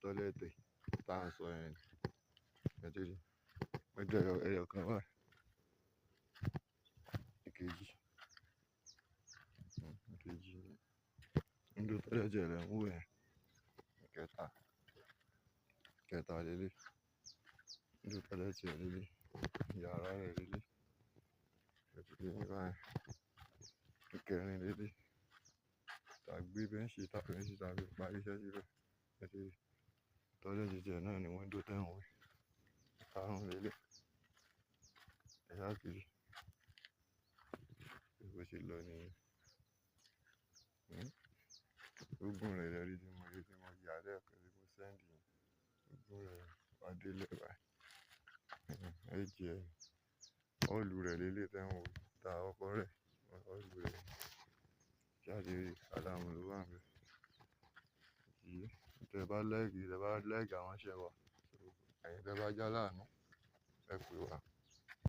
Toilet tá à ń sọ yẹn ni. Ẹ ti rí. Window ẹyọ kan wà. Ìkejì. Ìkejì. Window toilet ẹ̀ lẹ̀ ń wò yẹn. Ìkẹta. Ìkẹta lélẹ̀. Window toilet ẹ̀ lélẹ̀. Yàrá rẹ̀ lélẹ̀. Ẹ ti rí ní báyìí. Ìkẹrin lélẹ̀. Tá gbé bench, tá bench tá fi parí iṣẹ́ síbẹ̀. Ẹ ti rí. Toilet tiẹ̀ náà ni window tẹ́ ń wò. Ìkarùn lélẹ̀. Ẹ ṣáà ti rí. Bó ṣe lọ nìyẹn. Ogún rẹ̀ lẹ rí tí mo rí tí mo yà lẹ́ẹ̀kan tí mo send yẹn. Ogún rẹ̀ wá délé báyìí. Edge ẹ̀. Hall rẹ̀ lélẹ̀ tẹ́ ń wò. Ta ọkọ rẹ̀. Hall rẹ̀. Ṣé ti rí? Alarm ló wà níbẹ̀. Yìí. Tẹ bá like, tẹ bá like àwọn iṣẹ́ wa, ẹ̀yin tẹ bá jẹ́ aláàánú, ẹ pè wá.